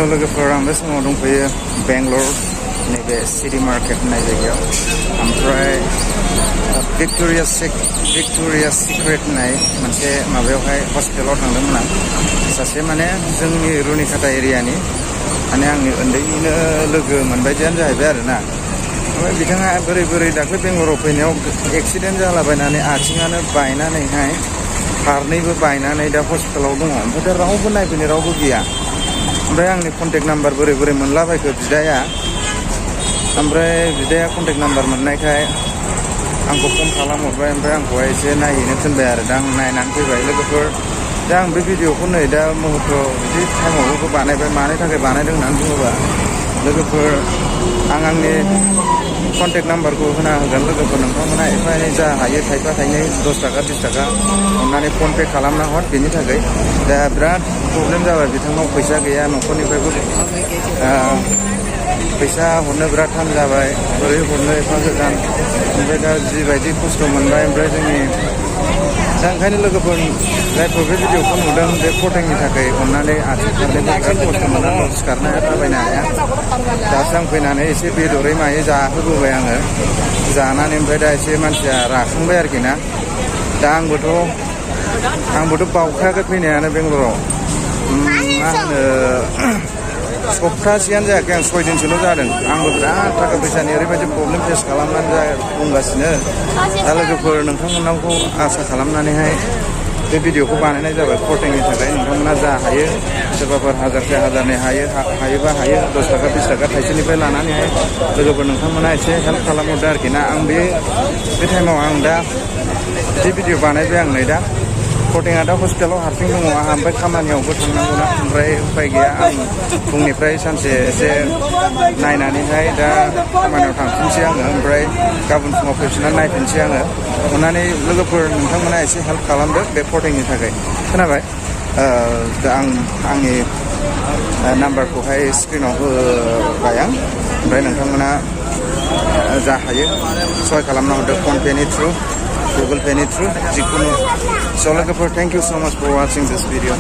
Hello लोगोफोर आं बे समाव दंफैयो बेंगलर नैबे सिटी मार्केट होननाय जायगायाव ओमफ्राय भिक्ट'रिया सिक्रेट होननाय मोनसे माबायावहाय हस्पिटालाव थांदोंमोन आं सासे माने जोंनि रुनिकाटा एरियानि माने आंनि उन्दैनिनो लोगो मोनबायदियानो जाहैबाय आरोना ओमफ्राय बिथाङा बोरै दाख्लै बेंगलराव फैनायाव एक्सिडेन्ट जालाबायनानै आथिङानो बायनानैहाय फारनैबो बायनानै दा हस्पिटालाव दङ ओमफ्राय दा रावबो नायफैनो रावबो गैया ओमफ्राय आंनि कन्टेक्ट नाम्बार बोरै मोनलाबायखो बिदाया ओमफ्राय बिदाया कन्टेक्ट नाम्बार मोननायखाय आंखौ फन खालामहरबाय ओमफ्राय आंखौहाय एसे नायहैनो थिनबाय आरो दा आं नायनानै फैबाय लोगोफोर दा आं बे भिडिअखौ नै दा मुहुर्त बिदि टाइमावबो बानायबाय मानि थाखाय बानायदों होननानै बुङोबा लोगोफोर आं आंनि कन्टेक्ट नाम्बारखौ होना होगोन लोगोफोर नोंथांमोना एफा एनै जा हायो थाइफा थाइनै 10 थाखा 20 थाखा अननानै फन पे खालामना हर बेनि थाखाय दा बिराद प्रब्लेम जाबाय बिथांनाव फैसा गैया न'खरनिफ्रायबो फैसा हरनो बिराद थान जाबाय बोरै हरनो एफा गोजान ओमफ्राय दा जिबायदि खस्थ' मोनबाय ओमफ्राय जोंनि दा ओंखायनो लोगोफोर जायफोर बे भिडिअखौ नुदों बे कन्टेक्टनि थाखाय अननानै आथिं फारनैबो बिराद खस्थ' मोननानै सिखारनो हाया थाबायनो हाया दासो आं फैनानै एसे बेदरै मायै जाहोबोबाय आङो जानानै ओमफ्राय दा एसे मानसिया राखांबाय आरोखि ना दा आंबोथ' बावखायाखै फैनायानो बेंगलराव मा होनो सप्तासेयानो जायाखै आं 6 दिनसोल' जादों आंबो बिराद थाखा फैसानि ओरैबायदि प्रब्लेम फेस खालामनानै बुंगासिनो दा लोगोफोर नोंथांमोनखौ आसा खालामनानैहाय बे भिडिअखौ बानायनाय जाबाय कन्टेक्टनि थाखाय नोंथांमोना जा हायो सोरबाफोर हाजारसे हाजारनै हायोबा 10 थाखा 20 थाखा थाइसेनिफ्राय लानानैहाय लोगोफोर नोंथांमोना एसे हेल्प खालामहरदो आरोखि ना आं बे टाइमाव आं दा बे भिडिअ बानायबाय आं नै दा कन्टेक्टआ दा हस्पिटालाव हारसिं दङ आंहा ओमफ्राय खामानियावबो थांनांगौना ओमफ्राय उपाय गैया आं फुंनिफ्राय सानसे एसे नायनानैहाय दा खामानियाव थांफिनसै आङो ओमफ्राय गाबोन फुङाव फैफिननानै नायफिनसै आङो अननानै लोगोफोर नोंथांमोना एसे हेल्प खालामदो बे कन्टेक्टनि थाखाय खोनाबाय दा आं आंनि नाम्बारखौहाय स्क्रिनाव होबाय आं ओमफ्राय नोंथांमोना जा हायो सहाय खालामना हरदो फन पेनि through Google Pay through Jikunu. So, thank you so much for watching this video.